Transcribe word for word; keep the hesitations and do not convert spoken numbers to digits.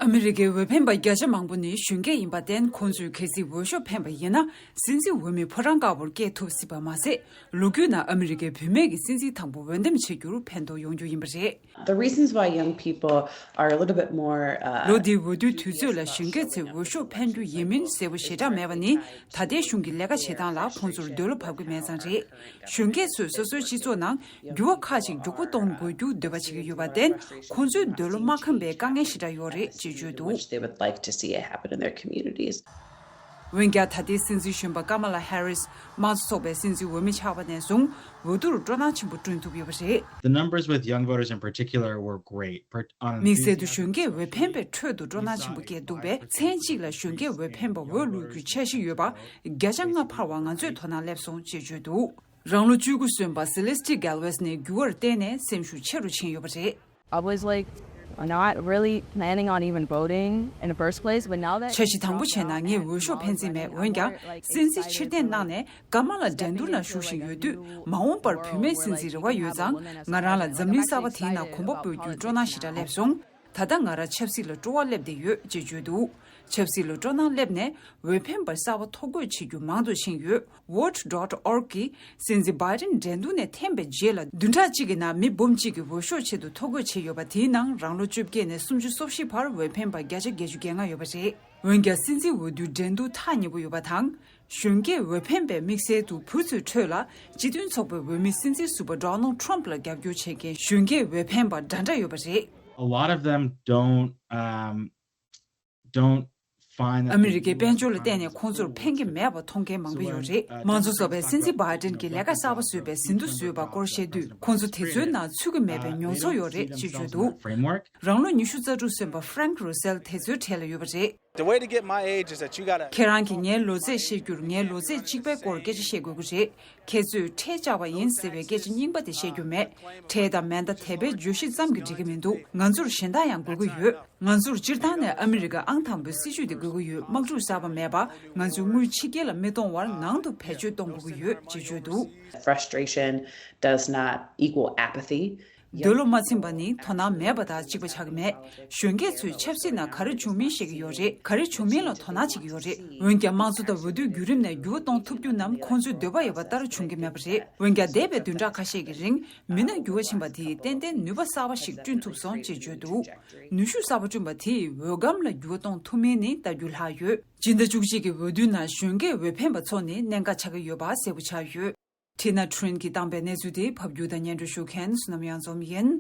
ཨ་མི་རི་ཀའི་འོས་འཕེན་པ་བརྒྱ་ཆ་མང་པོ་ནི་གཞོན་སྐྱེས་ཡིན་པར་བརྟེན། ཁོང་ཚོས་གལ་སྲིད་འོས་ཤོག་འཕེན་པ་ཡིན་ན། སྲིད་འཛིན་འོས་མི་ཕོ་བྲང་དཀར་པོར་སྐྱེལ་ཐུབ་སྲིད་པ་མ་ཟད། ལོ་རྒྱུས་ནང་ཨ་མི་རི་ཀའི་བུད་མེད་ཀྱི་སྲིད་འཛིན་དང་པོ་འོས་འདེམས་བྱེད་རྒྱུར་ཕན་ཐོགས་ཡོང་རྒྱུ་ཡིན་པ་རེད། The reasons why young people are a little bit more, uh, ལོ་འདིའི་འོས་བསྡུའི་དུས་ཚོད་ལ་གཞོན་སྐྱེས་ཚོས་འོས་ཤོག་འཕེན་རྒྱུ་ཡིན་མིན་གསལ་པོ་ཞེ་དྲག་མེད་པ་ནི། ད་ལྟའི་གཞུང་གི་ལས་ཀ་བྱེད་སྟངས་ལ་ཁོང་ཚོར་འདོད་བློ་བབས་ཀྱི་མེད་ཙང་རེད། གཞོན་སྐྱེས་ཚོས་སོ་སོའི་སྤྱི་ཚོགས་ནང་འགྱུར་བ་ཁག་ཅིག་མགྱོགས་པོ་གཏོང་དགོས་རྒྱུ་འདོད་པ་བྱེད་ཀྱི་ཡོད་པར་བརྟེན། ཁོང་ཚོའི་འདོད་བློ་མ་ཁེངས་པའི་དཀའ་ངལ་ཞེ་དྲག་ཡོད་རེད་ཅེས་བརྗོད་འདུག which they would like to see it happen in their communities. འོན་ཀྱང་། ད་ལྟའི་སྲིད་འཛིན་གཞོན་པ་ཀ་མ་ལ་ཧེ་རིས་དམངས་གཙོ་ཚོགས་པའི་སྲིད་འཛིན་འོས་མི་ཆགས་པ་ནས་བཟུང་། འོས་བསྡུར་སྤྲོ་སྣང་ཆེན་པོ་བསྐྲུན་ཐུབ་ཡོད་པ་རེད། The numbers with young voters in particular were great. per- on དམིགས་བསལ་དུ་enthusiasm. གཞོན་སྐྱེས་འོས་འཕེན་པའི་ཁྲོད་དུ་སྤྲོ་སྣང་ཆེན་པོ་སྐྱེས་འདུག་པས། མཚན་གཅིག་ལ་གཞོན་སྐྱེས་འོས་འཕེན་པ་འོས་བླུག་རྒྱུའི་འཆར་གཞི་ཡོད་པ་བརྒྱ་ཆ་ལྔ་འཕར་བ་ང་ཚོས་དོ་སྣང་སླེབས་སོང་ཅེས་བརྗོད་འདུག་རང་ལོ་བཅུ་དགུ་སོན་པ་Celeste Galvez ནི་འགྱུར་བར་བརྟེན་ནས་སེམས་ཤུགས་ཆེ་རུ་ཕྱིན་ཡོད་པ་རེད། I was like not really planning on even voting in the first place, but now that འཆར་གཞི་དང་པོ་བྱས་ན་ངས་འོས་ཤོག་འཕེན་རྩིས་མེད། འོན་ཀྱང་། སྲིད་འཛིན་ཕྱིར་འཐེན་གནང་ནས་ཀ་མ་ལ་འགྲན་བསྡུར་ནང་ཞུགས་བཞིན་ཡོད་དུས། མ་འོངས་པར་བུད་མེད་སྲིད་འཛིན་རེ་བ་ཡོད་ཙང་། ང་རང་ལ་འཛམ་གླིང་གསར་པ་དེའི་ནང་གོམ་པ་སྤོས་རྒྱུའི་སྤྲོ་སྣང་ཞེ་དྲག་སླེབས་སོང་། ད་ལྟ་ང་རང་ཆབ་སྲིད་ལ་སྤྲོ་བ་སླེབས་བསྡད་ཡོད་ཅེས་བརྗོད་འདུག་ཆབ་སྲིད་ལ་སྤྲོ་སྣང་སླེབས་ནས་འོས་འཕེན་པར་གསར་པ་ཐོ་འགོད་བྱེད་རྒྱུ་མང་དུ་ཕྱིན་ཡོད། Vote dot org གིས་སྲིད་འཛིན་Biden འགྲན་བསྡུར་ནས་འཐེན་པའི་རྗེས་ལ། བདུན་ཕྲག་གཅིག་གི་ནང་མི་འབུམ་གཅིག་གིས་འོས་ཤོག་ཆེད་དུ་ཐོ་འགོད་བྱས་ཡོད་པ། དེའི་ནང་རང་ལོ་བཅོ་བརྒྱད་ནས་སུམ་ཅུ་སོ་བཞི་བར་འོས་འཕེན་པ་བརྒྱ་ཆ་བརྒྱད་ཅུ་གྱ་ལྔ་ཡོད་པ་རེད། འོན་ཀྱང་། སྲིད་འཛིན་འོས་བསྡུའི་འགྲན་བསྡུར་ཐག་ཉེ་པོ་ཡོད་པ་དང་། གཞོན་སྐྱེས་འོས་འཕེན་པའི་དམིགས་བསལ་དུ་བུ་ཚོའི་ཁྲོད་ལ། སྤྱི་མཐུན་ཚོགས་པའི་འོས་མི་སྲིད་འཛིན་ཟུར་པ་Donald Trump ལ་རྒྱབ་སྐྱོར་བྱེད་མཁན་གཞོན་སྐྱེས་འོས་འཕེན་པ་འདྲ་འདྲ་ཡོད་པ་རེད། A lot of them don't um, don't find that ཨ་མི་they རི་ཀའི་do དཔལ་much འབྱོར་ལ་when བརྟེན་they ནས་ཁོང་ཚོར་ཕན་གྱི་མེད་པ་མཐོང་མཁན་མང་པོ་ཡོད་རེད། དམངས་གཙོ་ཚོགས་པའི་སྲིད་འཛིན་Biden གྱིས་ལས་ཀ་གསར་པ་བཟོས་པའི་ཟིན་ཐོ་བཟོས་པ་སྐོར་བཤད་དུས། ཁོང་ཚོ་དེ་ཚོའི་ནང་ཚུད་ཀྱི་མེད་པའི་མྱོང་ཚོར་ཡོད་རེད་ཅེས་བརྗོད་འདུག་རང་ལོ་ཉི་ཤུ་རྩ་དྲུག་སོན་པ་Frank Russell དེ་ཚོའི་གྲས་ལ་ཡོད་པ་རེད། The way to get my age is that you gotta ཁྱེད་རང་གིས་ངའི་ལོ་ཚད་ཤེས་རྒྱུར། ངའི་ལོ་ཚད་གཅིག་པའི་སྐོར་སྐད་ཆ་བཤད་དགོས་ཀྱི་རེད། ཁྱེད་ཚོས་ཁྲལ་བཅག་པ་ཡིན་ཟེར་བའི་སྐད་ཆ་རྙིང་པ་དེ་བཤད་རྒྱུ་མེད། ཁྲལ་དང་མེ་མདའ་དེད་པའི་བརྗོད་གཞི་ཙམ་གྱིས་འགྲིག་གི་མི་འདུག་ང་ཚོར་གཞན་དག་ཡང་དགོས་ཀྱི་ཡོད། ང་ཚོར་སྤྱིར་བཏང་ནས་ཨ་མི་རི་ཀ་ཨང་དང་པོའི་སྲིད་ཇུས་དེ་དགོས་ཀྱི་ཡོད། དམག་འཁྲུག་གསར་པ་མེད་པ། ང་ཚོས་དངུལ་ཕྱི་རྒྱལ་ལ་མི་གཏོང་བར་ནང་དུ་བེད་སྤྱོད་གཏོང་དགོས་ཀྱི་ཡོད་ཅེས་བརྗོད་འདུག Frustration does not equal apathy. འདོད་བློ་མ་ཚིམ་པ་ནི་དོ་སྣང་མེད་པ་དང་གཅིག་པ་ཆགས་ཀྱི་མེད། གཞོན་སྐྱེས་ཚོས་ཆབ་སྲིད་ནང་ག་རེ་བྱུང་མིན་ཤེས་ཀྱི་ཡོད་རེད། ག་རེ་བྱུང་མིན་ལ་དོ་སྣང་བྱེད་ཀྱི་ཡོད་རེད། འོན་ཀྱང་། དམངས་གཙོ་དང་འོས་བསྡུའི་བརྒྱུད་རིམ་ནས་འགྱུར་བ་གཏོང་ཐུབ་རྒྱུ་རྣམས་ཁོང་ཚོའི་འདོད་པ་ཡོད་པ་ལྟར་བྱུང་གི་མེད་པ་རེད། འོན་ཀྱང་། འདས་པའི་བདུན་ཕྲག་ཁ་ཤས་ཀྱི་རིང་མི་སྣ་འགྱུར་བ་ཕྱིན་པ་དེས་ཏན་ཏན་ནུས་པ་གསར་པ་ཞིག་བསྐྲུན་ཐུབ་སོང་ཅེས་བརྗོད་འདུག་ནུས་ཤུགས་གསར་པ་བསྐྲུན་པ་དེས་འོས་སྒམ་ལ་འགྱུར་བ་གཏོང་ཐུབ་མིན་ནི་ལྟ་རྒྱུ་ལྷག་ཡོད། སྤྱི་ཟླ་བཅུ་གཅིག་གི་འོས་བསྡུའི་ནང་གཞོན་སྐྱེས་འོས་འཕེན་པ་ཚོ་ནི་གནད་འགག་ཆགས་ཀྱི་ཡོད་པ་གསལ་པོ་ཆགས་ཡོད། Tina Trin གྱིས་བཏང་པའི་གནས་ཚུལ་དེ་ཕབ་སྒྱུར་དང་སྙན་སྒྲོན་ཞུ་མཁན་བསོད་ནམས་གཡང་འཛོམས་ཡིན།